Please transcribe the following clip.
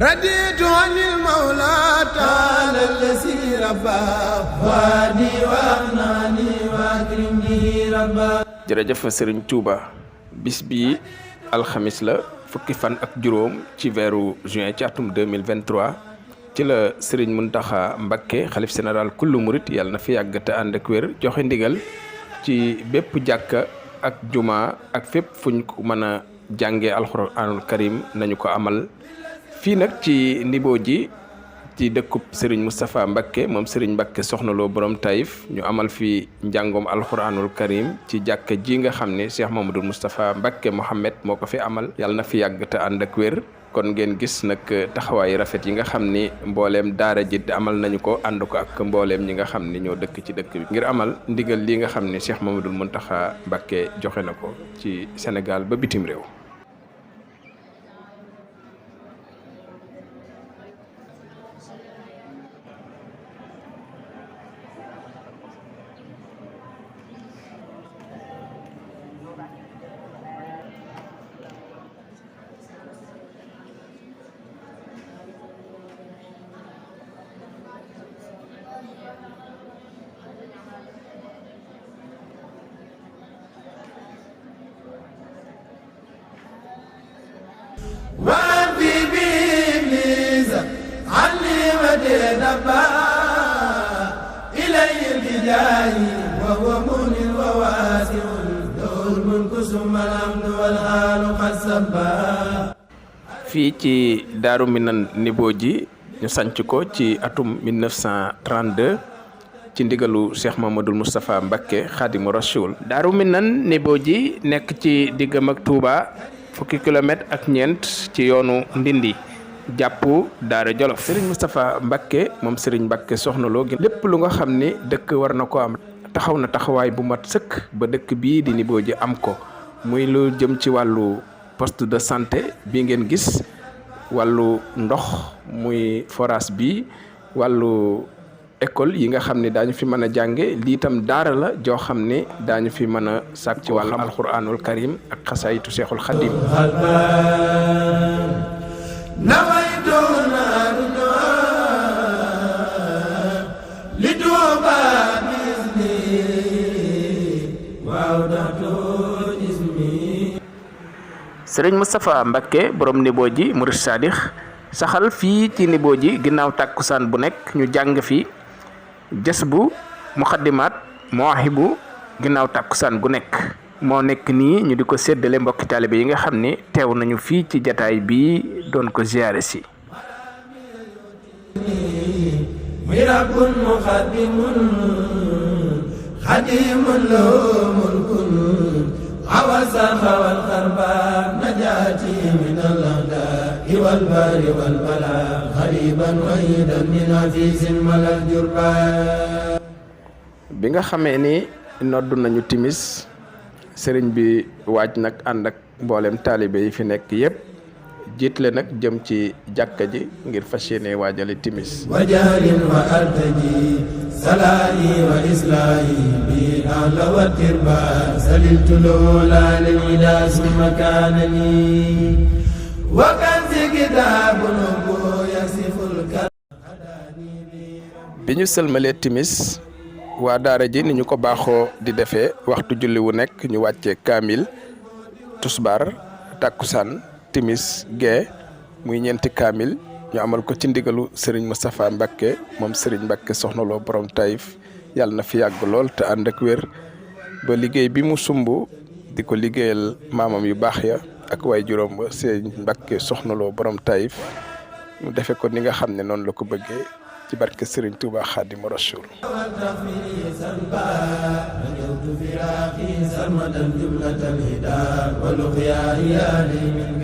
رديت عن المولى تعالى الذي ربى وادي وأغناني وأكرمني ربا. jërëjëf Serigne Touba bis bi alxamis la fukki fan ak juróom ci weeru juin ci atum 2023 ci la Serigne Mountakha Mbacké xalif général kullu murit yàlla na fi yàgg te ànd ak wér joxe ndigal ci bépp jàkka ak juma ak fépp fuñ ko mën a jàngee alxuraanul karim nañu ko amal fii nag ci Nibo ji ci dëkkub Serigne Moustapha Mbacké moom Serigne Mbacké Soxna Lo borom Taïf ñu amal fi njàngoom alxuraanul karim ci jàkka ji nga xam ne Cheikh Mamadou Moustapha Mbacké Mohamed moo ko fi amal yàlla na fi yàgg te ànd ak wér kon ngeen gis nag taxawaayu rafet yi nga xam ni mbooleem daara ji amal nañu ko ànd ko ak mbooleem ñi nga xam ni ñoo dëkk ci dëkk bi ngir amal ndigal li nga xam ne Cheikh Mamadou Mountakha Mbacké joxe na ko ci Sénégal ba bitim réew. وفي بإبليس عني ودنبا إلي البداية وهو مؤمن وواسع له الملك ثم الحمد والآل قد سبا. fii ci Daaru Minan Nibo ji ñu sanc ko ci atum 1932 ci ndigalu Cheikh Mamadou Moustapha Mbacké Khadimu Rasoul. Daaru Minan Nibo ji nekk ci diggam ak Touba fukki kilomètre ak ñeent ci yoonu Ndindi jàpp Daara Jolof. Serigne Moustapha Mbacké moom Serigne Mbacké Soxna Lo lépp lu nga xam ni dëkk war na ko am taxaw na taxawaay bu mat sëkk ba dëkk bii di Nibo ji am ko muy lu jëm ci wàllu poste de santé bi ngeen gis wàllu ndox muy forage bi wàllu école yi nga xam ne daañu fi mën a jànge lii itam daara la joo xam ne daañu fi mën a sàkk ci wàllu alquranul karim ak xasaayitu Seexul Xadim. Sëriñ Moustapha Mbacké borom Nibo ji murid sadix saxal fii ci Nibo ji ginnaaw tàkkusaan bu nekk ñu jàng fi jës bu muxaddimaat mawaahibu ginnaaw tàkkusaan gu nekk moo nekk nii ñu di ko séddale mbokki taalibe yi nga xam ne teew nañu fii ci jataay bi doon ko ziyaare si. mirabun muxaddimun xadimun lahu mulkun awasa wal xarba najaati min al-a'daa wal baari wal balaa xariban wahidan min afiisin malal jurba. bi nga xamee ni noddu nañu timis sëriñ bi waaj nag ànd ak mboolem taalibe yi fi nekk yépp jiitle nag jëm ci jàkka ji ngir fas yéene waajale timis. wajalin wa artaji salaahi wa islaahi bi ala wa tirba saliltu loola lil ida summa kaanani wa kanzi kitaabun bu yasiful kar. bi ñu sëlmalee timis waa daara ji ni ñu ko baaxoo di defee waxtu julli wu nekk ñu wàccee kaamil tusbar takkusaan timis gee muy ñeenti kaamil ñu amal ko ci ndigalu Serigne Moustapha Mbacké moom Serigne Mbacké Soxna Lo borom Taïf yàlla na fi yàgg lool te ànd ak wér ba liggéey bi mu sumb di ko liggéeyal maamam yu baax ya ak waay juróom ba Serigne Mbacké Soxna Lo borom Taïf mu defe ko ni nga xam ne noonu la ko bëggee ci barke Serigne Touba Khadimu Rasoul. سرمدا جملة الهدى واللقيا هي لي منك